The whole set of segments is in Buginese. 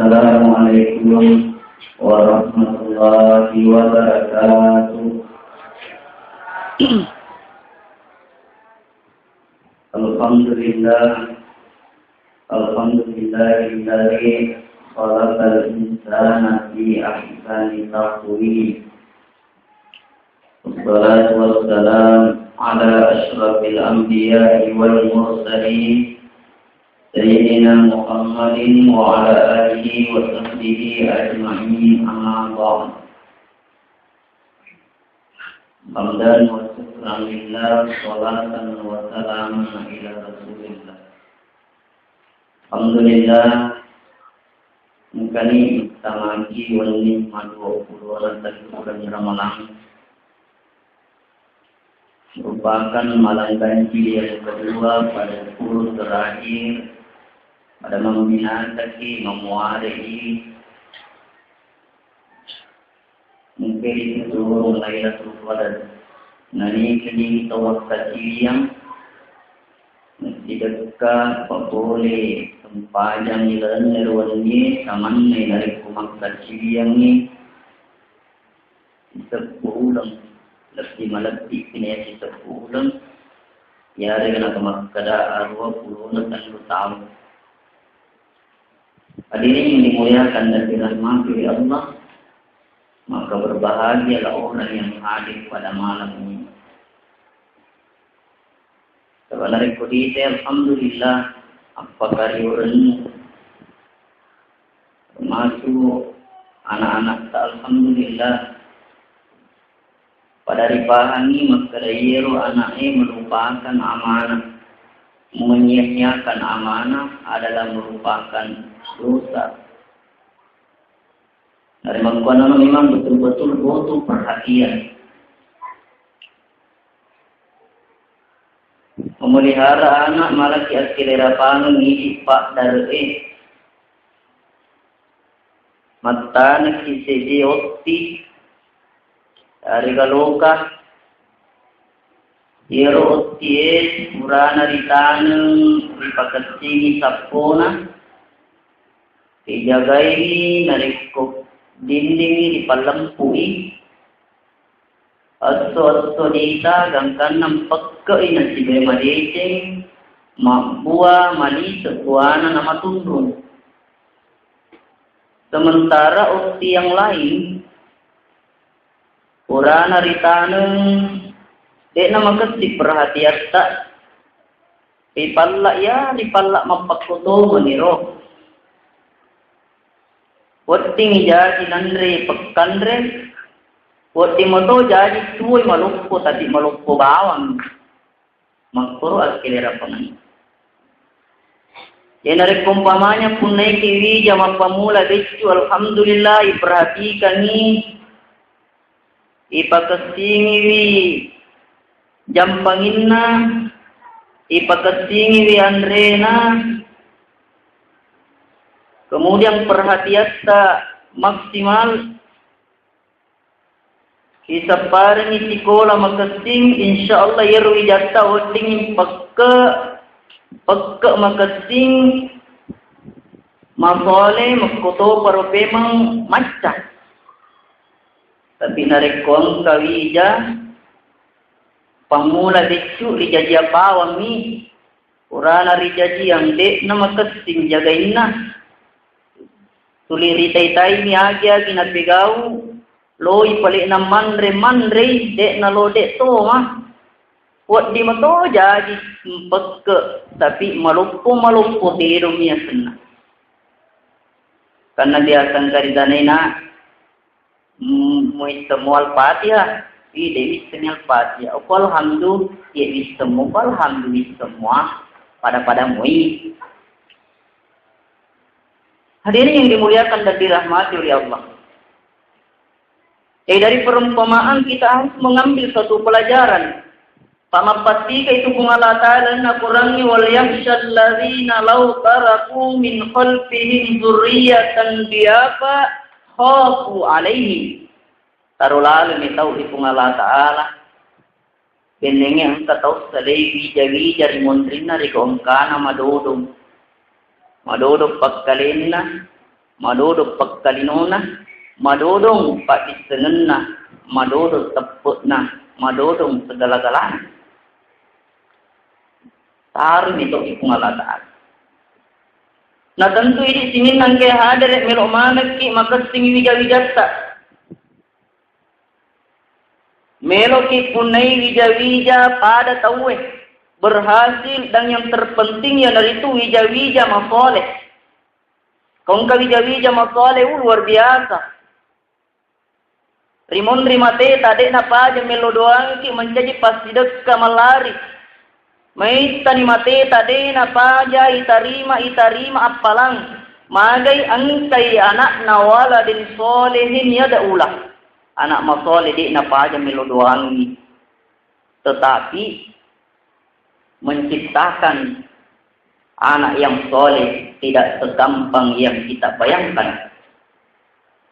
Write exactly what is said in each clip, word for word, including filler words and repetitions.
Assalamualaikum warahmatullahi wabarakatuh. Alhamdulillah. Alhamdulillahilladzi khalaqal insana fi ahsani taqwim. Wassalatu wassalam ala asyrafil anbiya'i wal mursalin, Sayyidina Muhammadin wa ala alihi wa sahbihi ajma'in, amma ba'd. Hamdan wa syukran lillah, salatan wa salaman ala Rasulillah. Alhamdulillah, engkani tamaki wenni maduappulo na tellu uleng Ramalang. Merupakan malam ganjil yang kedua pada sepuluh terakhir, pada memminataki, memuarei, mungkin itu turun Lailatul Qadar. Nani kini tawakkaciang Mesti dekka papole sempajang ilenne ruwennie, samanne narekko makkaciliangngi siseppu uleng, lebbi malebbi kini siseppu uleng, iyarega naka makkeda arua pulona tellu taung. Hadirin yang dimuliakan dan dirahmati oleh Allah, maka berbahagialah orang yang hadir pada malam ini. Saba narekko dite, alhamdulillah, appakariurennu, termasuk anak-anakta, alhamdulillah. Pada ripahangi makkeda iyero ana'e merupakan amanah. Menyia-nyiakan amanah adalah merupakan dosa. Narekko memang betul-betul butuh perhatian. Memelihara anak malaki akkilerapangeng idi paddare'e. Mattanekki seddi otti yarega loka. Iyaro ottie purana ritaneng, ripakessingi sappona, rijagaiwi narekko dindingngi ripallempui. Esso-esso dita gangkanna mpekke'i nasibawa madeceng, mabbua, malise buana namatunrung. Sementara otti yang lain, purana ritaneng, de'na makessing perhatiatta, ripalla iya, ripalla mappakkotomeniro. Wedding jaji nanre pekkanre, wedding mato jaji tuwoi maloppo, tapi maloppo bawang. Makkoro akkilerapangeng. Jadi narekko umpamanya punnaiki wija mappamula beccu, alhamdulillah, iperhatikangi, ipakessingiwi jampanginna, ipakessingiwi anrena, kemudian perhatiatta maksimal, isapparengngi sikola makessing, insya Allah iyaro wijatta weddingngi pekke, pekke makessing, masole, mekkotoparo pemeng macca. Tapi narekko engka wija, pammula beccu rijajia bawammi, purana rijajiang de'na makessing jagainna. Tuli ritai-taimi agi-agi napegau, loi pale'na manre, manrei, de'na lo de' toma. Wedding mato jaji mpekke, tapi maloppo-maloppo tedong mi asenna. Karena biasa engka ritanai na, mm, muissemmu Al-Fatihah, ih, de' wissengngi Al-Fatihah. Okko alhamdu, ye wissemmu, okko alhamdu wissemmu, ah, pada-pada mui. Hadirin yang dimuliakan dan dirahmati oleh Allah. Jadi dari perumpamaan kita harus mengambil satu pelajaran. Pamappassika itu Puang Allah Ta'ala na Qurangnge, "Wal yakhshal ladzina law taraku min khalfihim dzurriyyatan dhi'afa khafu 'alaihim." Taro laleng mi tau ri Puang Allah Ta'ala. Bennengnge engka tau salai wija-wija ri monrinna ri gau engkana madodong. Madodong pakkalenna, madodong pakkalinona, madodong paddissengenna, madodong teppe'na, madodong segala-galana. Tarumi to Puang Allah Ta'ala. Na tentu idi sininna engkae hadere melo manekki makessing wija-wijatta. Meloki punnai wija-wija pada tauwe berhasil, dan yang terpenting iyanaritu wija-wija masoleh. Kongka wija-wija masoleh, uh, luar biasa. Rimonri mateta, de' napaja melo doangki mancaji passidekka mallari. Maittani mateta, de' napaja itarima, itarima appalang. Magai engkai anakna waladin solehin yad'u lah. Anak masoleh de' napaja melo doangi. Tetapi menciptakan anak yang soleh tidak segampang yang kita bayangkan.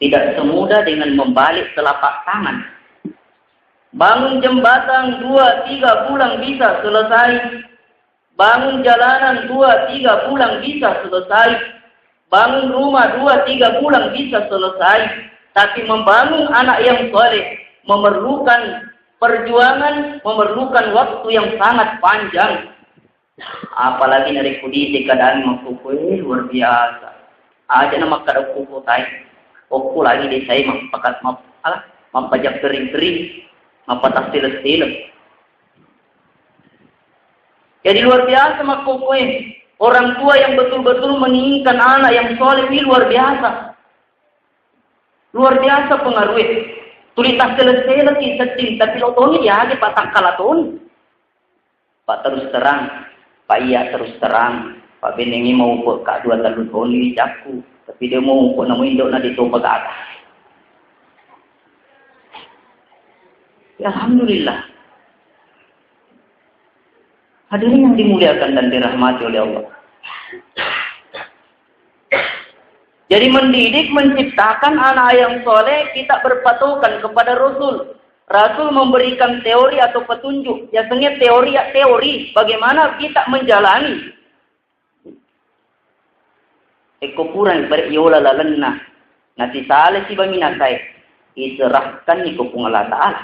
Tidak semudah dengan membalik telapak tangan. Bangun jembatan dua tiga bulan bisa selesai. Bangun jalanan dua tiga bulan bisa selesai. Bangun rumah dua tiga bulan bisa selesai. Tapi membangun anak yang soleh memerlukan perjuangan, memerlukan waktu yang sangat panjang. Apalagi narekko dite keadaan makkukue luar biasa. Aja na makkada okko kotae. Okko lagi desae mappakat map-, ala, mappajak kering-kering, mappatassele-sele. Jadi luar biasa makkukue. Orang tua yang betul-betul menginginkan anak yang soleh ini luar biasa. Luar biasa pengaruhnya. Tuli tassele-sele ki sedding, tapi lo toni diage patakkala toni. Pak terus terang, Pak iya terus terang, Pak benengi mau pe ka dua tellu toni jakku, tapi dia mau pe namu indok na ditoba gaga. Ya, alhamdulillah. Hadirin yang dimuliakan dan dirahmati oleh Allah. Jadi mendidik, menciptakan anak yang soleh, kita berpatokan kepada Rasul. Rasul memberikan teori atau petunjuk. Biasanya teori, ya teori, bagaimana kita menjalani. Ekko purani bare yola lalenna, nasisale sibangi nasae, iserahkanni ko Puang Allah Ta'ala.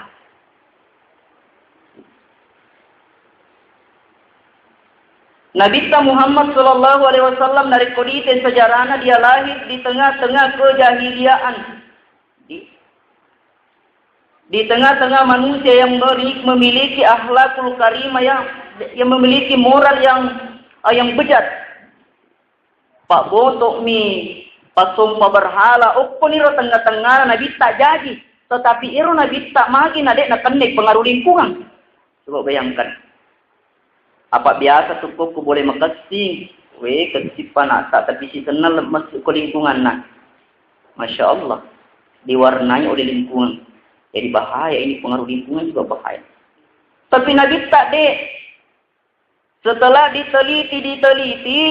Nabitta Muhammad sallallahu alaihi wasallam narekko dite sejarahna, dia lahir di tengah-tengah kejahiliaan. Di, di tengah-tengah manusia yang meri-, memiliki akhlakul karimah, yang, yang memiliki moral yang, yang bejat. Pabboto'mi pasompa berhala, okkoniro tengah-tengahna nabitta jaji, tetapi ero nabitta magi na de' nakennai pengaruh lingkungan. Coba bayangkan. Apa biasa tu ko boleh makessing, we, kessing panata, tapi sisenna lemmes ko lingkunganna. Masya Allah, diwarnai oleh lingkungan. Jadi bahaya ini, pengaruh lingkungan juga bahaya. Tapi nabitta de'. Setelah diteliti, diteliti,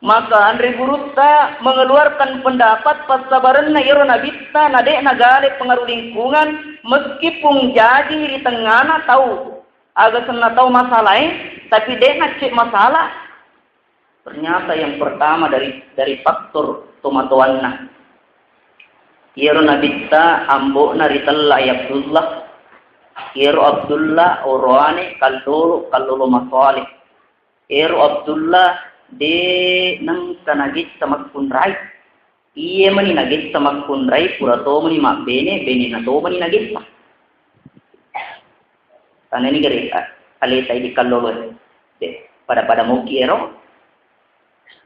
maka Anre Gurutta mengeluarkan pendapat passabarenna iyaro nabitta na de' nagale pengaruh lingkungan, meskipun jaji ri tengngana tau, aga senna tau masalae, tapi de' nacce masalah. Ternyata yang pertama dari, dari faktor tomatoanna. Iyaro nabitta ambo'na ritella i Abdullah. Iyaro Abdullah oroane kallolo, kallolo masoleh. Iyaro Abdullah de' nengka nagessa makkunrai. Iye mani nagessa makkunrai, pura tomani mabbene, benena tomani nagessa. Tanani gare a-, aleta idi kallolo. De', pada-pada moki ero.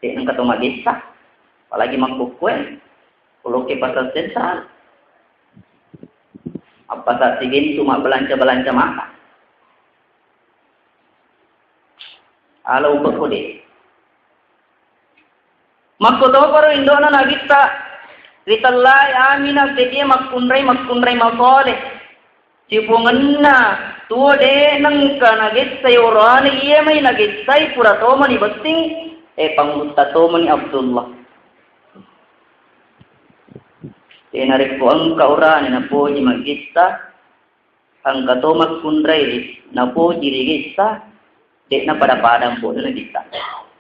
De' nengka to magessa. Apalagi makkukkue. Koloke pasar sentral. Apa sa sigentu mabbalanca-balanca mata. Ala ubekko de'. Makkotoparo indo'na nabitta ritellai Aminah seddie makkunrai, makkunrai masole. Sipuangenna tuo de' nengka nagessai oroane, iya mai nagessai pura tomani betting, e, pangutta tomani Abdullah. E, narekko engka oroane napoji magessa, engka to makkunrai napoji rigessa, de'na pada-pada ambo'na nabitta.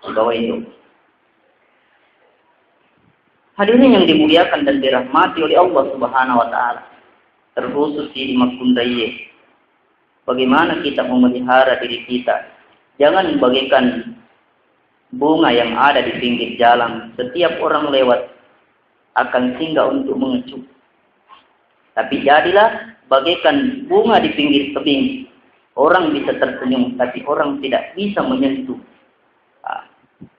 Sibawa indo. Hadirin yang dimuliakan dan dirahmati oleh Allah Subhanahu wa Ta'ala, terkhusus di makkunraiye, bagaimana kita memelihara diri kita? Jangan bagaikan bunga yang ada di pinggir jalan, setiap orang lewat akan singgah untuk mengecup. Tapi jadilah bagaikan bunga di pinggir tebing. Orang bisa tersenyum, tapi orang tidak bisa menyentuh. Ah,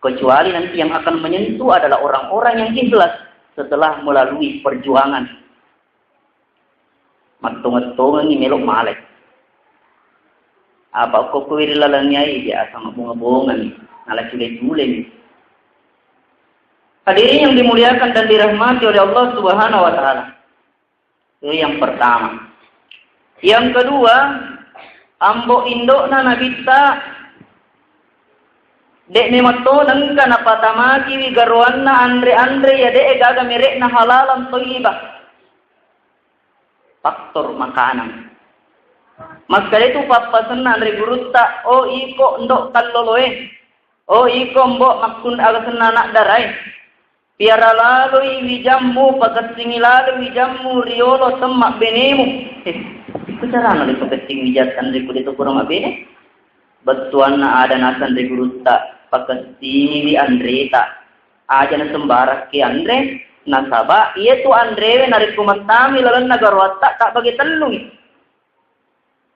kecuali nanti yang akan menyentuh adalah orang-orang yang ikhlas setelah melalui perjuangan. Mattonget-tongengi melo malai. Apa ko kuwi ri laleng ai biasa mabonga-bongani, nala cule-culeni. Hadirin yang dimuliakan dan dirahmati oleh Allah Subhanahu wa Ta'ala. Itu yang pertama. Yang kedua, ambo indokna Nabitta, dek memang to nengka napatamakiwi garoanna anre-anre ya dek gaga merekna halalan toyibah. Faktor makanan. Makkeda tu pappasenna anre gurutta, oh iko ndok kalloloe, oh iko mbok makkun aga senna anak darai. Piara laloi wijammu, pakessingi laloi wijammu riolo temma benemu. Eh, iko carana le pakessingi wijat anre kude to kurang mabene? Bettuanna ada naseng ri gurutta, pakessingiwi anreta. Aja nasembarakki anre, nasaba iyatu anrewe narekko mattami lalenna garoatta tabbage tellui.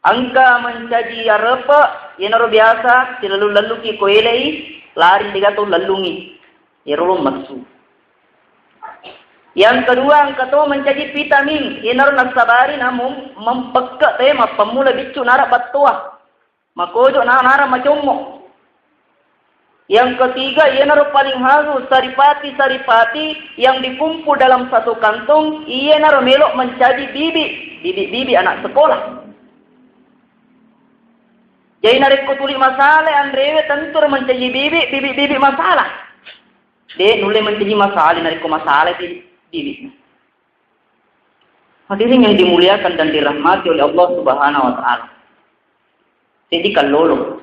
Engka mencaji arepe, iyanaro biasa silellung-lellungki ko elei, lari degato lellungi. Iyaro lo messu. Yang kedua, engka to mencaji vitamin, iyanaro nassabari namu mempekke te mappammula biccu nara battoa. Makojo na nara macommo. Yang ketiga, iyanaro paling haru saripati-saripati yang dikumpul dalam satu kantong, iyanaro melo mencaji bibi, bibi-bibi anak sekolah. Jadi narekko tuli masala anrewe tentu mencaji bibi, bibi-bibi masala. De nulle mencaji masala narekko masala bibi. Hadirin yang dimuliakan dan dirahmati oleh Allah Subhanahu wa Ta'ala. Jadi kallolo.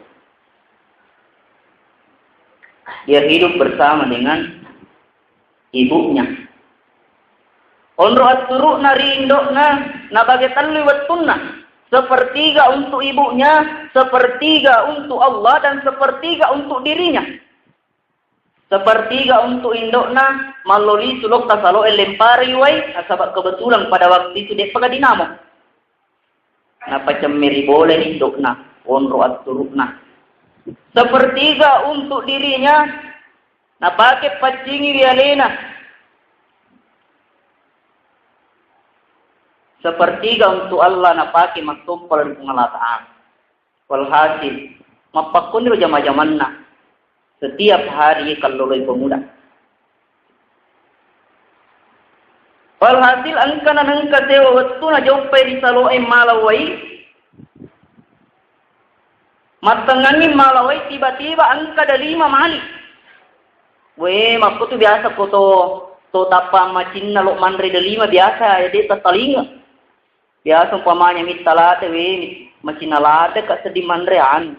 Dia hidup bersama dengan ibunya. Onro atturu'na ri indo'na nabage tellu wettunna. Sepertiga untuk ibunya, sepertiga untuk Allah, dan sepertiga untuk dirinya. Sepertiga untuk indo'na, mallo lisu lokka salo'e lempari wai, nasaba kebetulan pada waktu itu de'pa dinamo. Napacemmeri bola indo'na, onro atturu'na. Sepertiga untuk dirinya, napake paccingi ri alena. Sepertiga untuk Allah, napake mattompala ri Puang Allah Ta'ala. Walhasil, mappakkoniro jama-jamanna setiap hari kalloloi pemuda. Walhasil, engka nanengka sewa wettu najoppai ri saloe malawai. Mattengngangi malawai, tiba-tiba engka dalima mali. We, makkutu biasa ko to, to tappa macinna lo manre dalima biasa, ya de' tattalinga. Biasa umpamanya mitta lada, we, macinna lada ka seddi manre anu.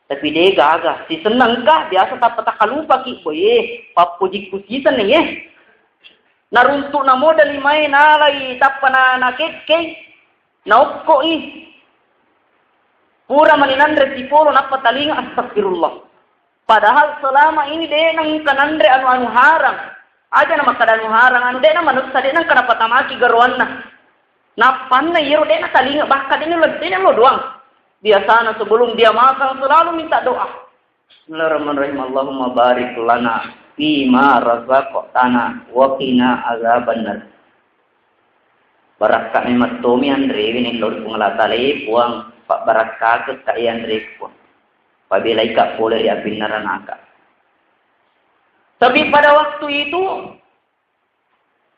Tapi de' gaga, sisenna engka, biasa tappa takkalupaki, boye, pappojikku siseng ni, eh. Naruntuk na modali mai nalai tappa na, nakekkei, naokkoi. Pura mani nanre sipolo nappa talinga, astagfirullah. Padahal selama ini de' nengka nanre anu-anu harang. Aja na makkada anu harang, anu de' na manussa, de' nengka napatamaki garoanna. Nappanna iyaro de' natalinga, bahkan de' nalo, de' nalo doang. Biasana sebelum dia makan selalu minta doa. Bismillahirrahmanirrahim. Allahumma barik lana fima razaqtana wa qina azabannar. Barakka memang tomi anrewe ni lo ri Puang Allah Ta'ala, eh, Puang, pabbarakkakekka iya anre, Puang. Pabelaika pole ri apinna ranaka. Tapi pada waktu itu,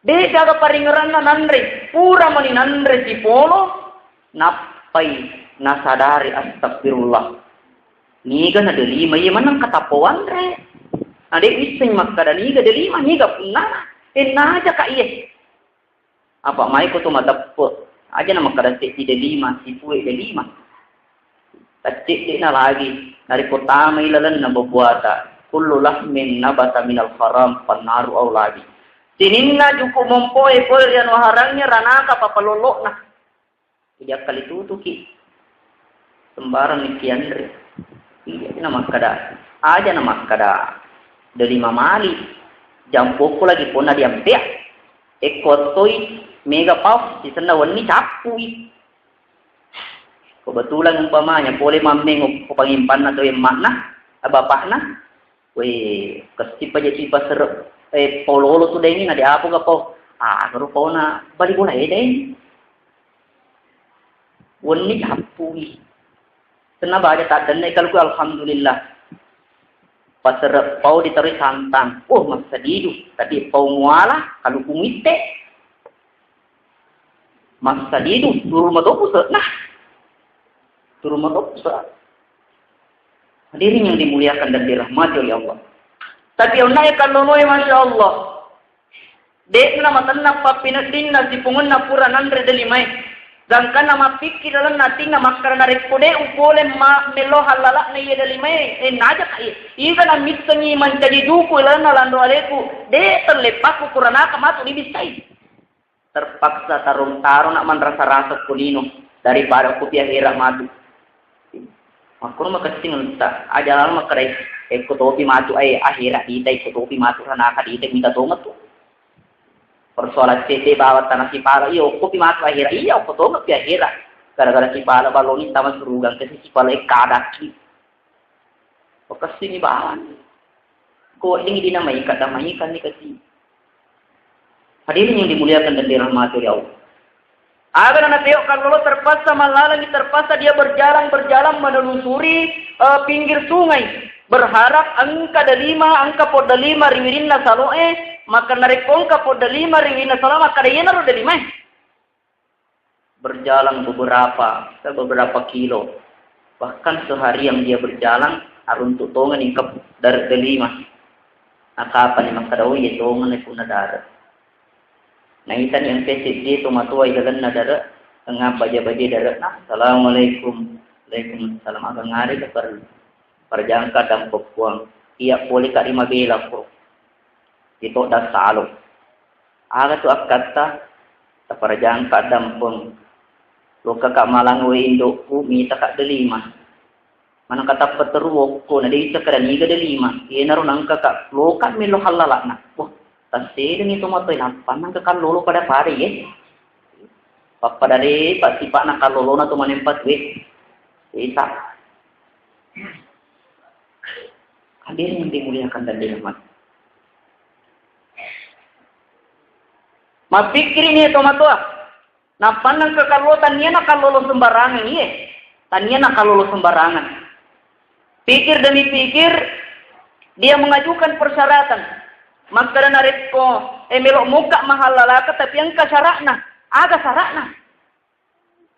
de' gaga paringeranna nanre, pura mani nanre sipolo, nappai nasadari, astagfirullah. Niga na delima, iya maneng katappo wanre. Na de' wisseng makkada niga delima, niga punnana. Tennaja ka iye. Apa mai ko tu mateppe. Aja na makkada seddi delima, sipue delima. Taccedde'na lagi, narekko tamai lalenna bebuata, Kullu lahmin nabata minal haram fannaru aula bih. Sininna juku' mompoe pole ri anu harangnge ranaka papalollo'na. Jadi akkali tutuki. Sembarang ni kianre. Iya na makkada. Aja na makkada. Deli mamali. Jampokku lagi pona diampea. Ekko toi mega pau sisenna wenni cappui. Kebetulan umpamanya pole mammengo ko pangimpanna to emma'na, bapakna, we, kesti paja sipa sere, eh, pololo tu dengi na de apo ga pau. Ah, garo pauna bali bola e deng. Wenni cappui. Senna baja taddenna kaluku, alhamdulillah. Pasere pau ditaroi santang. Oh, massadidu. Tapi pau muala kaluku mitte. Massadidu, turu mato puse'na. Turu mato puse'na. Hadirin yang dimuliakan dan dirahmati oleh Allah. Tapi onnae kalloloe, Masya Allah. De'na matenna pappineddinna sipungenna pura nanre delimae. Gangkanna mappikkiri lalenna atinna makkara narekko de' upole ma-, mello hallala'na iye delimae, eh, najaka iye. Iga na missengi mancaji juku lalenna lanro aleku, de' telleppakku kuranaka matu nibissai. Terpaksa tarung-, tarona manrasa-rasa ko lino daripada ko pi ahera matu. Makkono makessing enta, aja lalo makkedai, ekko topi matu, eh, ahera dita, ekko topi matu ranaka dita, mita tomat tu. Persoalan cedde bawang tanah sipala, iya, okko pi matu ahera, iya, okko tomat pi ahera. Gara-gara sipala baloni tama suruga, kasi sipala, eh, kadaki. Makessing bawang. Ko ini dina maika, da maika ni kasi. Hadirin yang dimuliakan dan dirahmati oleh Allah. Aga na napeo kallolo terpaksa mallalangi, terpaksa dia berjalan-berjalan menelusuri, eh, pinggir sungai. Berharap engka delima, engka poddelima ri wirinna saloe, maka narekko engka poddelima ri wirinna saloe, maka da iyanaro delimae. Berjalan beberapa, beberapa kilo. Bahkan seharian dia berjalan, aruntu tongeng engka dare' delima. Nakapani makkada, oh, iya tongeng punna dare'. Naitani engka seddie tomatoa ilalenna dare', tengnga baja-baja dare'na. Assalamualaikum. Waalaikumsalam. Aga ngarega per-, parjangka dampeng puang. Iya poleka ri mabela ko. Ito dasalo. Aga tu akkatta, taparjangka dampeng. Lokaka malang we indokku, mitaka delima. Manengka tappa teru wokko, na de' wisseng kada niga delima. Iyanaro nengkaka loka melo hallala'na. Wah, tassedani tomatoe nappa nengka kallolo pada-pada ye. Pappada de' pa sipa'na kallolona to manempa tue. Sesa. Hadirin yang dimuliakan dan dirahmati. Mappikkiri ni tomatoa. Nappa nengka kallo, tania na kallolo sembarangan, iye. Tania na kallolo sembarangan. Pikir demi pikir, dia mengajukan persyaratan. Makkada narekko, eh, melo mokka mahallalaka, tapi engka syaratna. Aga syaratna?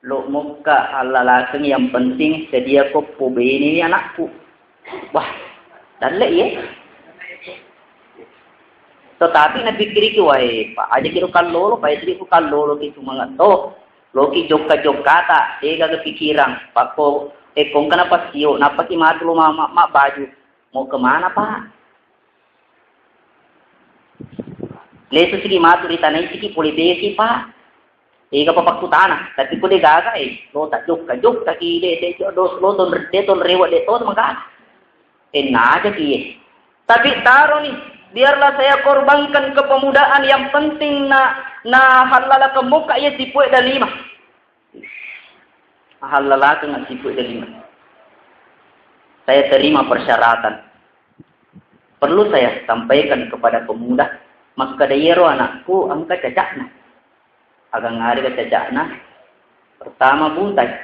Lo mokka hallalakeng, yang penting sediako pobeneni anakku. Wah, dalle' iye. Tetapi napikkiriki, wae, pa, aja kiro kallolo, pa, itu ku kallolo ki semangat to. Loki jokka-jokkata, de'gaga pikirang. Pakko, eh, kongkana passio, nappaki matu lo mama, ma baju. Mau kemana, Pak? Lesu siki matu ri tanai siki pole beki, Pak. Ega papakkutana, tapi ko de' gaga, eh, lo ta jokka-jokka ki de', de' jo-, do-, lo ton, de' ton rewe' de' to magaga. Eh, naja ki, eh. Tapi taro ni, biarlah saya korbankan kepemudaan, yang penting na, na hallalakeng mokka iya sipoe dalima. Hallalakeng sipoe dalima. Saya terima persyaratan. Perlu saya sampaikan kepada pemuda, makkada iyaro anakku engka cacakna. Aga ngarega cacakna? Pertama, butai.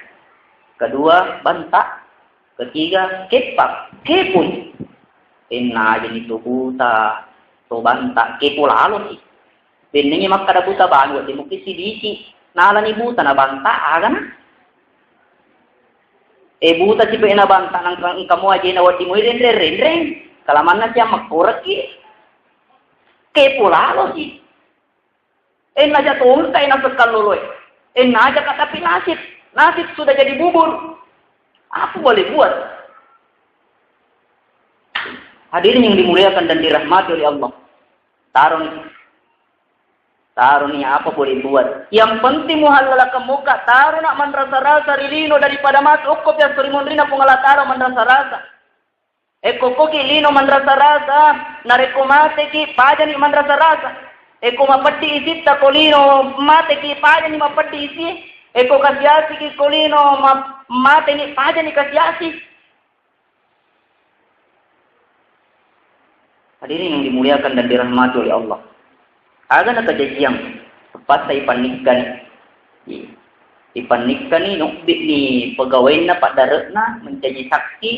Kedua, banta. Ketiga, keppa, kepoi. Ennaja ni to buta, to banta, kepo lalo si. Bennengngi makkada buta bang, wedding mukki sidiki. Nalani buta na banta, agana? Eh, buta si pe na banta, nang engka mo ajena wedding moi renreng-renreng. Kalamanna siang makkorekki. Kepo lalo si. Ennaja tongka ena sekkalloloe. Ennaja ka tapi nasib. Nasib sudah jadi bubur. Apa boleh buat? Hadirin yang dimuliakan dan dirahmati oleh Allah. Taroni. Taroni apa boleh buat. Yang penting muhallalakan muka, tarona manrasa-rasa ri lino daripada mati okko piasso ri monrina Puang Allah Ta'ala manrasa-rasa. Ekko koki lino manrasa-rasa, narekko mateki pajani manrasa-rasa. Ekko mapeddi isitta ko lino mateki pajani mapeddi isi. Ekko kasiasiki ko lino ma-, mateni pajani kasiasi. Hadirin yang dimuliakan dan dirahmati oleh Allah. Aga nakajajiang, terpaksa ipannikkani. Ipannikkani, nobbi'ni pegawainya, paddare'na, mencaji saksi,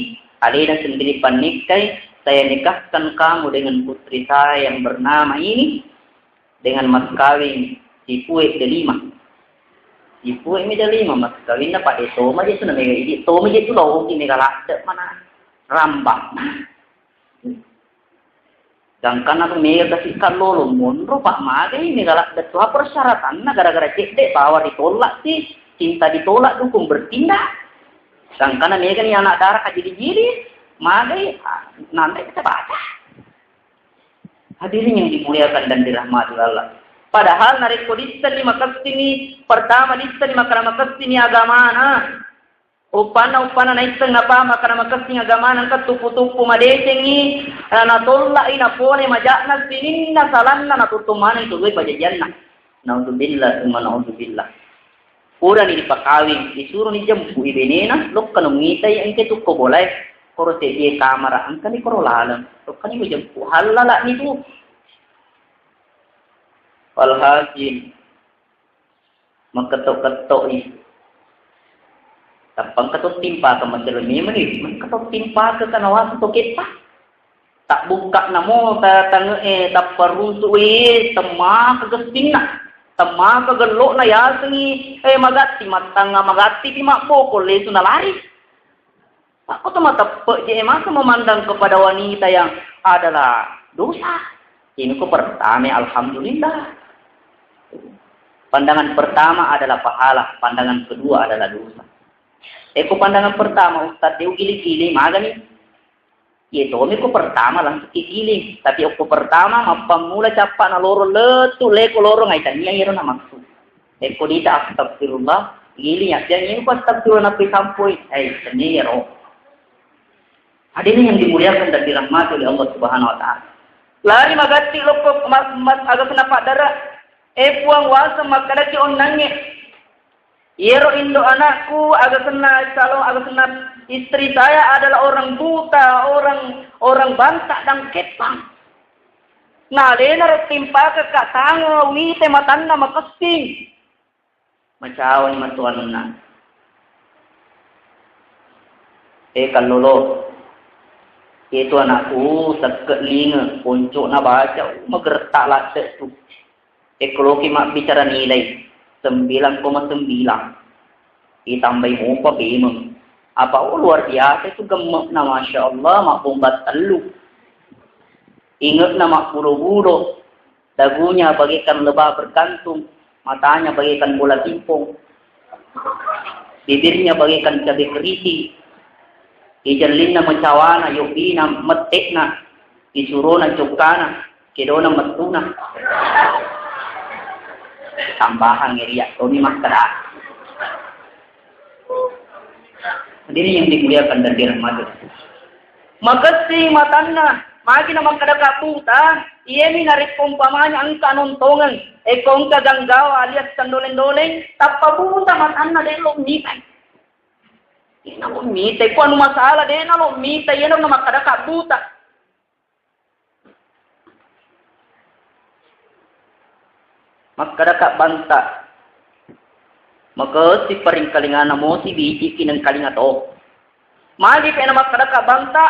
alena sendiri pannikkai, "Saya nikahkan kamu dengan putri saya yang bernama ini dengan mas kawin sipue delima." Sipue mi delima, mas kawinna pada toma je tu, na mega idi toma je tu, loki mega ladde mana rambak. Gangkanna tu mega kasi kallolo monro, pak, magai mega ladde tu, apa persyaratanna, gara-gara cedde bawa ditolak si, cinta ditolak dukung bertindak. Gangkanna mega ni anak dara kajili-jili, magai, ah, nanti kita baca. Hadirin yang dimuliakan dan dirahmati Allah. Padahal narekko disseni makessini, pertama disseni makkana makessini agamana. Uppanna, uppanna naisseng napaham makkana makessing agamana, engka tuppu-tuppu madecengi, na-, natollai napole maja'na sininna salanna natuttung maneng tu dua pajajianna. Naudzubillah, summa naudzubillah. Purani dipakawing, disuroni jempui benena, lokkano mitai engka tukko bolae, koro seddie kamara, engkani koro laleng, lokkani mujempu, hallala'ni tu. Walhasil, makketok-ketokni. Tappa engka to timpaka maceleng memeng ni, engka to timpaka kana waseng to ketta. Tabbukka namo ta-, tange'e, tapparuntu, eh, temmaka gessinna, temmaka gello'na, yasengi, eh, magatti, mattangnga magatti pi mabboko, lesu nalari. Pakko to mateppe je, eh, masa memandang kepada wanita yang adalah dosa? Ini ko pertama, alhamdulillah. Pandangan pertama adalah pahala, pandangan kedua adalah dosa. Eh, ko pandangan pertama, Ustaz, de ugili-gili, magani. Iya tommi ko pertama langsung ki giling, tapi okko pertama mappammula cappa na loro lettu leko loro ngai tania iyaro namassu. Ekko dita astagfirullah, giling ya, jangan ini ko astagfirullah napi sampoi. Eh, tania iyaro. Hadirin yang dimuliakan dan dirahmati oleh Allah Subhanahu wa Ta'ala. Lari magatti lokko ma-, ma-, aga sena paddara. Eh, Puang, waseng makkedaki onnangnge. Iyaro indo anakku, aga senna calon, aga senna istri saya adalah orang buta, orang, orang banta dan kepang. Nalena ro timpaka ka tango wite matanna makessing. Macawani matuanna. Eh, kallolo. Itu anakku, tekke linge, poncokna baca, magertak ladde tu. Ekoloki mabbicara nilai sembilan koma sembilan, ditambai mopa pemeng. Apa, oh, luar biasa itu gemme'na, masya Allah, mabbomba tellu. Inge'na mabbulo-bulo, dagunya bagaikan lebah bergantung, matanya bagaikan bola pingpong, bibirnya bagaikan cabai kerisi, ijellinna mecawana, yobbina mette'na, isurona jokkana, kedona mettuna. Tambahang iriak tomi makkeda. Hadirin yang dimuliakan dan dirahmati. Makessing matanna, magi na makkeda ka buta, iyemi narekko umpamanya engka nontongeng, ekko engka ganggawa alias tandoleng-doleng, tappa buta matanna, de lo mitai. Iyana lo mitai, ko anu masalah, de na lo mitai, iyana na makkeda ka buta. Makkedaka banta, makessing paringkalingana mosi biciki nengkalinga to. Magi pena makkedaka banta,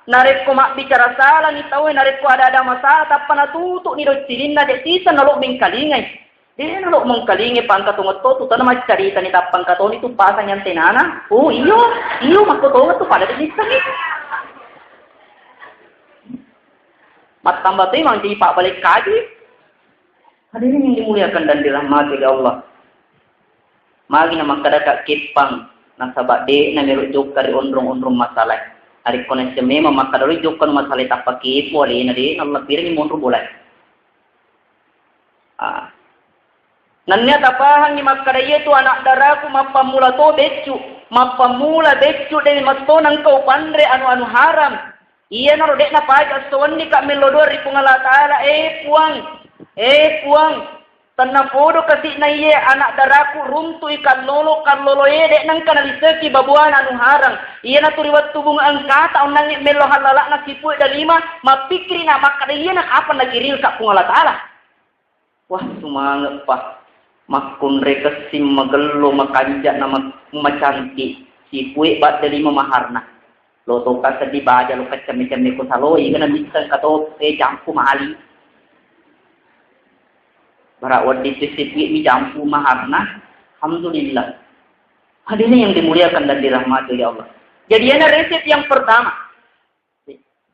narekko mabbicara salani tauwe, narekko ada-ada masalah, tappa natutu'ni doccininna, de siseng nalo mengkalingai. De nalo mengkalingai, pangka to ngetto tu, tana maccaritani, tappa engka toni tu pasang antenana. Oh, iyo, iyo, makko tonga tu pada de nissengi. Mattamba toi mancaji pabbale kaji. Hadirin yang dimuliakan dan dirahmati oleh Allah. Magi na makkedaka keppang, nasaba de na melo jokka ri onrong-onrong masalah. Narekko naisseng memang makkeda lo jokka nu masalai tappa kepo alena de, nallebbirengngi monro bola. Ah. Nennia tapahangngi makkeda iye tu anak daraku mappammula to beccu, mappammula beccu de metto nengka upanre anu-anu haram. Iyanaro de'na paja esso wenni ka mello doa ri Puang Allah Ta'ala, eh Puang, eh Puang, tennapodo kasi'na iye anak daraku runtu'i kallolo, kallolo e de' nengka naliseki babuana anu harang. Iyanatu ri wettu bunga engkata onnangnge mello hallala'na sipue dalima, mappikkiri na makkeda iyana kapan nakiring ka Puang Allah Ta'ala. Wah, sumange'pa. Makkunrai kessing magello, makanja' na ma-, macantik. Sipue badde lima maharna. Lo toka seddi baja lo kaccemme-cemme ko saloi, kana misseng kato, eh, jampu mali. Bara wedding sipue mi jampu maharna. Alhamdulillah. Hadirin yang dimuliakan dan dirahmati oleh Allah. Jadi, ini resep yang pertama.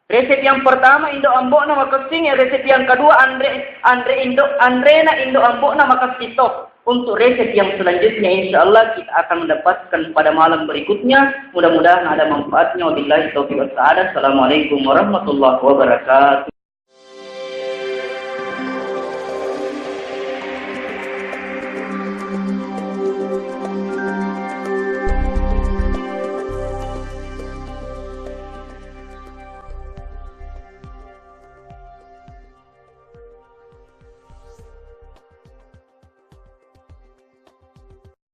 Resep yang pertama, indo ambo'na makessing, resep yang kedua, anre, anre indo, anrena indo ambo'na makessing to. Untuk resep yang selanjutnya, insya Allah kita akan mendapatkan pada malam berikutnya. Mudah-mudahan ada manfaatnya. Wabillahi taufiq was sa'adah. Assalamualaikum warahmatullahi wabarakatuh.